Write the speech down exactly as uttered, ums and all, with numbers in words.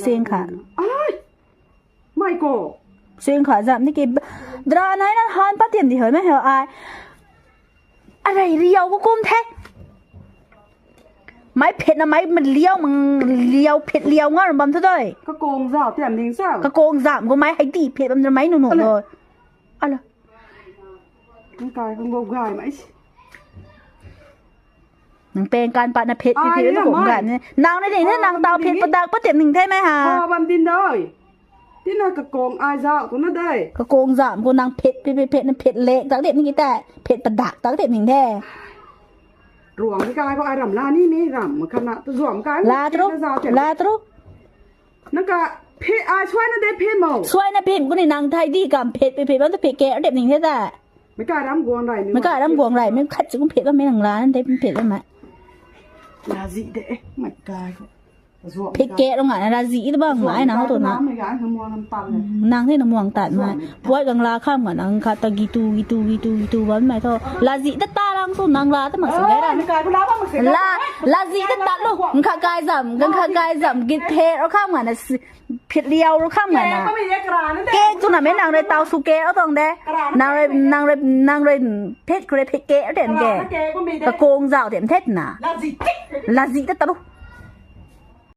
Sing kha. Ai! Mai ko. Sing kha zam ni ki. Dra nai na han pa tiam di hoi mai hoi ai. Arai riau ko kum the. Mai phet na mai liau mang liau phet liau nga ram bam thu doi. Kakong zau tiam ding sa. Kakong zam ko mai hai di phet bam dra mai nu nu doi. Ala. Nang kai kung go gai mai si. Nang peng kan pat na phet phet phet na kong gan ne. Nang na ding na nang tau phet padak pa tiam ning the mai ha. Ha bam din doi. Tina kakong ai zau tu na dai. Kakong zam ko nang phet phet phet phet na phet lek tak tiam ning ki ta. Phet padak tak tiam ning the. Ruang ni kai ko ai ram la ni ni ram ma khat na tu zuam kai. La tru. La tru. Nang ka phe ai suai na de phe mo. Suai na phe ko ni nang thai di kam phet phet phet bam tu phet ke dep ning the ta. Mei kai ram guang rai mi. Mei kai ram guang rai mi khat chu kum phet bam mei nang la nan de phet bam mai. La zi de mei kai ko. Phet ke rong na la zi de bang mai na tu na. Nang ni na muang tat mai. Puai gang la kham nga nang khat ta gitu gitu gitu gitu bam mai tho. La zi de ta lang tu nang la ta mak si gai ra. La la zi de tat lu. Nang khat kai zam, nang khat kai zam git phet rong kham nga na. Phet liau rui kham nga na. Kek tu na mei nang rui tau su kek o tuang de. Nang rui, nang rui, nang rui phet kre phet kek o ten ke. Kakong zau ten thet na. Lazi ta ta bu.